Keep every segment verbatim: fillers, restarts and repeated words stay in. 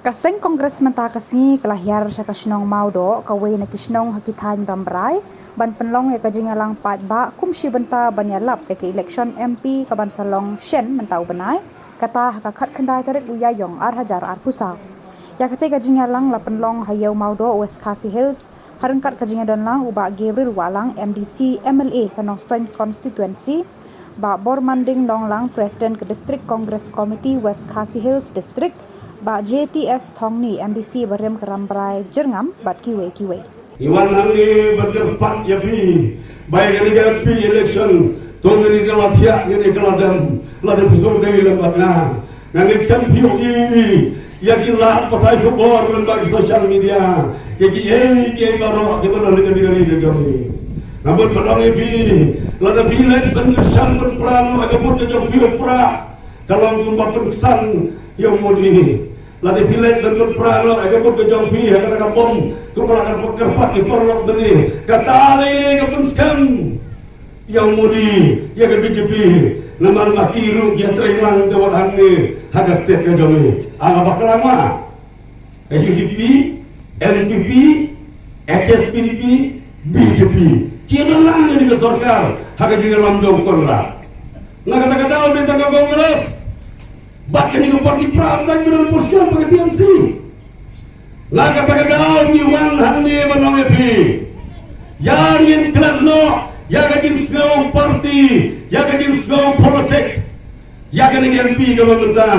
Ka seng Congress mynta ka sngi ka la hiar sha ka shnong Mawdoh, kawei na ki shnong ha ki thaiñ Rambrai, ban pynlong ïa ka jingïalang paidbah kum shi bynta ban ïalap ïa ka election M P kaban sa long shen mynta u bnai, kata ha ka khatkhyndai tarik u Ïaïong ar hajar arphew saw. Ïa katei ka jingïalang la pynlong ha Ïew Mawdoh, West Khasi Hills, ha ryngkat ka jingïadonlang u Bah Gabriel Wahlang, M D C, M L A ka Nongstoiñ Constituency, Bah Bormanding Nonglang, President ka District Congress Committee West Khasi Hills District, Bah J T S Thongni, M D C barim ka Rambrai Jyrngam, bad kiwei kiwei. Ngi wan hangne ban kyrpad ïa phi ba ïa kane ka M P election, to ngin ïa la thiah, ngin ïa la dem, lada phi sngewdei lem bad nga. Nga ngeit skhem phi ïohi ïa ki lad pathai khubor lyngba ki social media, ïa kiei kiei baroh kiba don ha kane ka ri ka jong ngi. Namar ba long ïa phi, lada phi leit ban kyrshan ban pra noh ïa ka vote ka jong phi, u pra ka long kumba pynksan ïa u Modi. Lada phi leit ban pra noh ïa ka vote ka jong phi ha kata ka bom kumba la kyrpad ki paralok mynne, kata lei lei ka pynskhem ïa u Modi, ïa ka B J P. Namar ma ki ruh ki ïatrei lang te wat hangne ha ka state ka jong ngi. Nga bakla ma, ka U D P, N P P, H S P D P, B J P, ki ïadon lang ïa ka sorkar ha ka jingïalam jong u Conrad. Na kata ka daw dei tang ka Congress bad kane ka party pra, ym dei ban pyrshah bad ka T M C. Na kata ka daw ngi wan hangne ban ong ïa phi, ïa ngin klet noh ïa ka jingsngew party, ïa ka jingsngew politik. Ïa kane ka M P kaba mynta,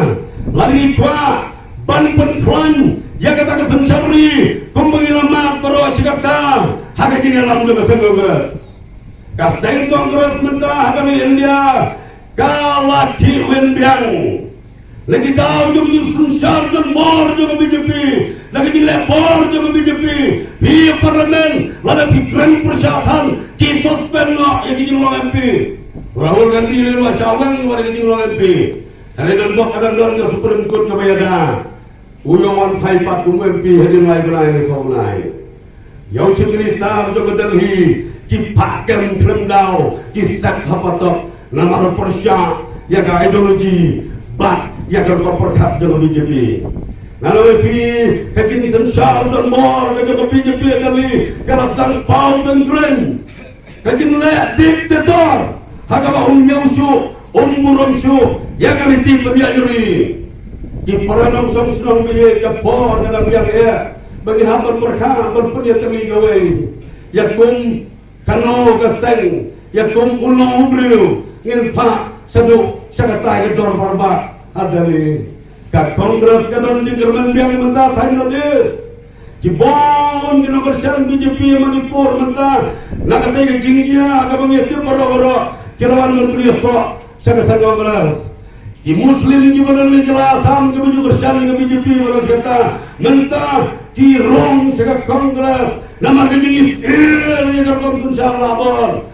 lada ngi kwah ban pynkhlaiñ ïa kata ka synshar ri kumba ngi la mad baroh shi katta ha ka jingïalam jong ka seng Congress. Ka seng Congress mynta ha ka ri India ka la khih win biang. Na ki daw jong ka jingsynshar donbor jong ka B J P, na ka jingleh bor jong ka B J P, phi Parliament, lada phi kren pyrshah than, ki suspend noh ïa ki jinglong M P. Rahul Gandhi lei la shah weng wat ïa ki jinglong M P. Hynrei don bok ka dang don ka Supreme Court kaba ïada. U ïoh wan phai pat kum u M P hadien lai bnai ne saw bnai. Ïa u Chief Minister jong ka Delhi ki phah kem khlem daw, ki set ha patok namar pyrshah ïa ka ideology bad ïa ka rukom pyrkhat jong ka B J P. Nga la ong ïa phi, ka jingsynshar donbor ka jong ka B J P ha Delhi ka la sdang paw teng kren. Ka jingleh dictator ha kaba um ñiew shuh, um burom shuh ïa ka riti pynïaid ri. Ki para nongshong shnong, ba ïeit, ka por ka dang biang eh ba ngin hap ban pyrkhat, ban pynïatylli kawei. Ïa kum kano ka seng, ïa kum uno u briew ngin phah shaduh sha katai ka dorbar bah ha Delhi. Ka Congress ka don jingkyrmen biang mynta thaiñ North East. Ki bun ki nongkyrshan B J P Manipur mynta, na katei ka jingjia kaba ngi tip baroh baroh, ki la wan ban pynïasoh sha ka seng Congress. Ki Muslim kiba don na jylla Assam kiba ju kyrshan ïa ka B J P baroh kata mynta ki rung sha ka Congress namar ka jingisynshar ïa ka rukom synshar labor.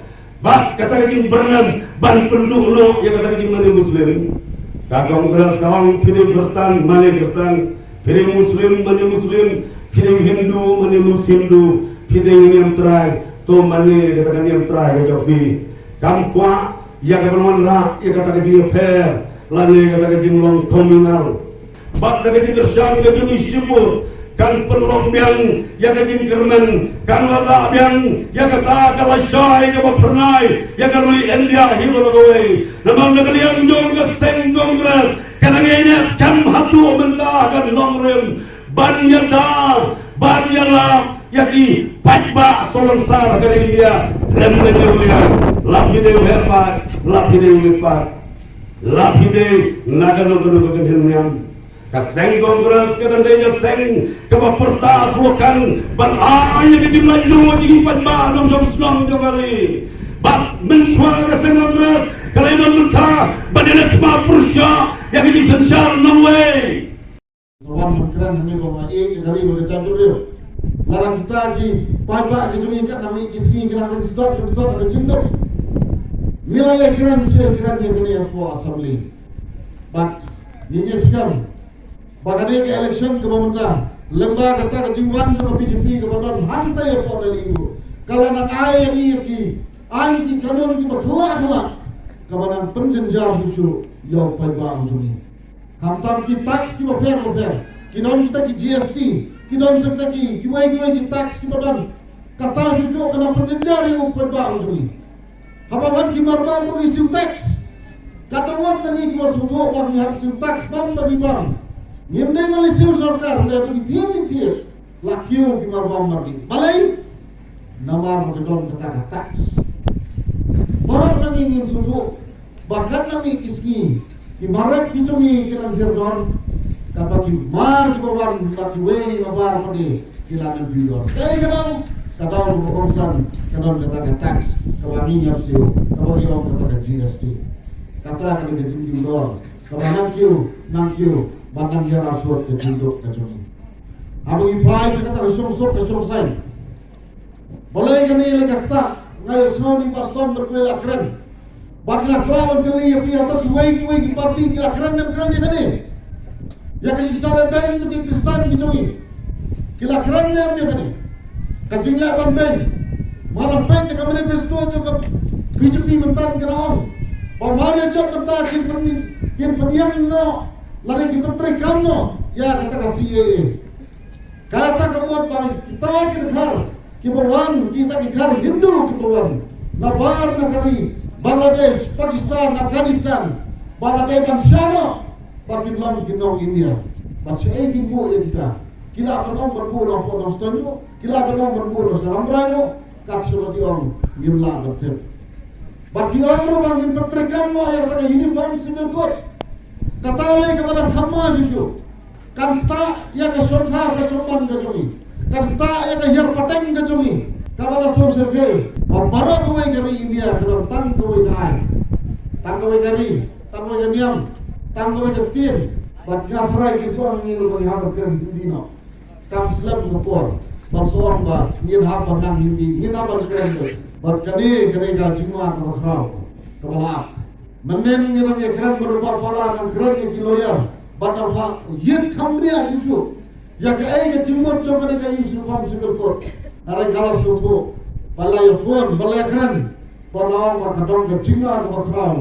Bad kata ka jingbyrngem ban pynduh noh ïa kata ka jingmane Muslim. Ka Congress ka ong, phi dei Khristan, mane Khristan, phi dei Muslim, mane Muslim, phi dei Hindu, mane Mus-, Hindu, phi dei niam Trai, to mane kata ka niam Trai ka jong phi. Kam kwah ïa ka ban wanrah ïa kata ka jingïapher lane kata ka jinglong communal. Bad da ka jingkyrshan ka jong i shibun kan pynlong biang ïa ka jingkyrmen, kan wanrah biang ïa kata ka lashai kaba phyrnai ïa ka ri India hi baroh kawei. Namar na ka liang jong ka seng Congress ka dang ïaineh skhem haduh mynta ha ka nongrim ban ïada, ban ïarap ïa ki paidbah salonsar ha ka ri India. Lem na ka liang, la phi dei u heh paid, la phi dei u ïeit paid, la phi dei na kano kano ka kynhun niam. Ka seng Congress ka dang dei ka seng kaba pyrta slogan ban ai ïa ka jinglaitluid ïa ki paidbah nongshong shnong jong ka ri. Bad mynshuwa ka seng Congress ka la ïadon mynta ban ïaleh khmat pyrshah ïa ka jingsynshar nongwei. Sa wan ban kren hangne ba nga ïeit ïa ka ri bad ka jaitbynriew. Lada kita ki paidbah ki jong ngi katno ngi ki sngi ki nang sdot ki sdot ha ka jingduk. Ngi la ïakren sha ïakren ïa kane hapoh Assembly. Bad ngi ngeit skhem ba kane ka election kaba mynta, lyngba kata ka jingwan jong ka B J P kaba don hangta hapoh Delhi ruh, ka la nang ai ïa ngi ïa ki aiñ ki kanun kiba khlaiñ khlaiñ kaba nang pynjynjar shuh shuh ïa u paidbah jong ngi. Khamtam ki tax kiba pher ba pher, Ki don kita ki G S T, ki don sa kita ki kiwei kiwei ki tax kiba don. Kata shuh shuh ka nang pynjynjar ïa u paidbah u jong ngi. Haba wan ki marbam ruh ki siew tax. Ka dang wan na ngi kiba sngewthuh ba ngi hap siew tax ban ba ngi bam. Ngim dei ban leit siew sorkar, hynrei ba ngi thied ngi thied. La kiew ki marbam mardi. Balei? Namar ba ki don kata ka tax. Baroh na ngi ngim sngewthuh ba katba mih ki sngi, ki mar rep ki jong ngi ki nang hiar don. Katba ki mar kiba wan na kiwei na bar pat de ki la nang hiar don. Kaei ka daw? Ka daw kaba kongsan ka don kata ka tax kaba ngi ïap siew, kaba ngi ong kata ka G S T. Kata ka dei ka jingkiew dor kaba nang kiew, nang kiew ban nang hiar asuh ka jingduk ka jong ngi. Haba ngi phai sha kata ka shongsuk ka shongsaiñ, balei kane lei ka ktah? Nga ïohsngew ïa i Bah Stom bad kawei la kren. Bad nga kwah ban kylli ïa phi, hato kiwei kiwei ki party ki la kren ne em kren ïa kane? Ïa ka jingshah lehbeiñ jong ki Khristan ki jong ngi, ki la kren ne em ïa kane? Ka jingleh ban beiñ. Nga dang peit ïa ka manifesto jong ka B J P mynta, ka ong ba mar ïa jop mynta kin pyn, kin pynïeng noh lane kin pyntreikam noh ïa kata ka C A A. Kata ka mut ba kita ki dkhar kiba wan, kita ki dkhar Hindu kiba wan na bar na ka ri Bangladesh, Pakistan, Afghanistan, ba la dei ban shah noh ba kin long ki nong India. Bad shaei kin buh ïa kita? Ki lah ban ong ban buh na Fort Johnston noh, ki lah ban ong ban buh na Seramrai noh, kat shaba ki ong ngim lah ban tip. Bad ki ong ruh ba ngin pyntreikam noh ïa kata ka Uniform Civil Code. Kata lei kaba dang kham ma shuh shuh. Kan ktah ïa ka shongkha ka shongman ka jong ngi. Kan ktah ïa ka hiar pateng ka jong ngi kaba la sngewsih. Ba baroh kawei ka ri India ka don tang kawei ka aiñ, tang kawei ka ri, tang kawei ka niam, tang kawei ka ktien. Bad nga tharai ki shu ong ngi ruh ba ngi hap ban kren Hindi noh. Kam slem ka por ban shu ong ba ngin hap ban nang Hindi, ngin hap ban kren. Bad kane ka dei ka jingma kaba khraw kaba la ap. Mynnin ngi dang ïakren bad u Bah Pala, nang kren ïa ki lawyer bad nang phah ïit kham bniah shuh shuh ïa kaei ka jingmut jong kane ka Uniform Civil Code. Hynrei ka la sngewthuh, ba la ïa phone, ba la ïakren, ba la ong ba ka don ka jingma kaba khraw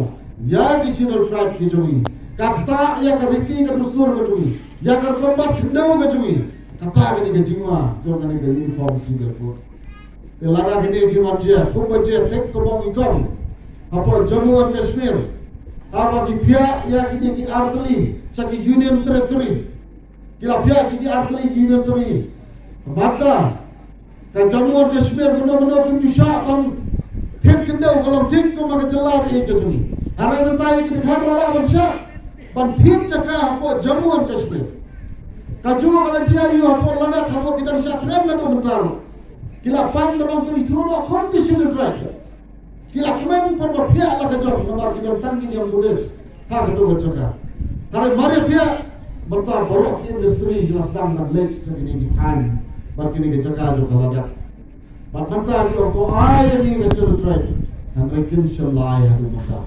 ïa ki Scheduled Tribe ki jong ngi. Ka ktah ïa ka riti ka dustur ka jong ngi, ïa ka rukom bat khyndew ka jong ngi. Kata ka dei ka jingma jong kane ka Uniform Civil Code. Te lada kine ki wan jia, kumba jia thik kumba ngi kong hapoh Jammu and Kashmir, haba ki phiah ïa kine ki artylli sha ki Union Territory, ki la phiah sha ki artylli ki Union Territory. Bad ka, ka Jammu and Kashmir mynno mynno kim ju shah ban thied khyndew, ka long thik kumba ka jylla ba ïeit ka jong ngi. Hynrei mynta ïa ki dkhar la lah ban shah ban thied jaka hapoh Jammu and Kashmir. Kajuh ka la jia ïa u hapoh Ladakh, hapoh ki dang shah thngan naduh mynta ruh. Ki la pan ban ong to ïa u noh conditional strike. Ki la kmen pat ba phiah la ka jong namar ki don tang ki niam Buddhist ha kato ka jaka. Hynrei mar ïa phiah, mynta baroh ki industry ki la sdang ban leit sha kine ki thaiñ bad kine ki jaka jong ka Ladakh. Bad mynta ki ong to ai ïa ngi ka Scheduled Tribe. Hynrei kim shym la ai haduh mynta.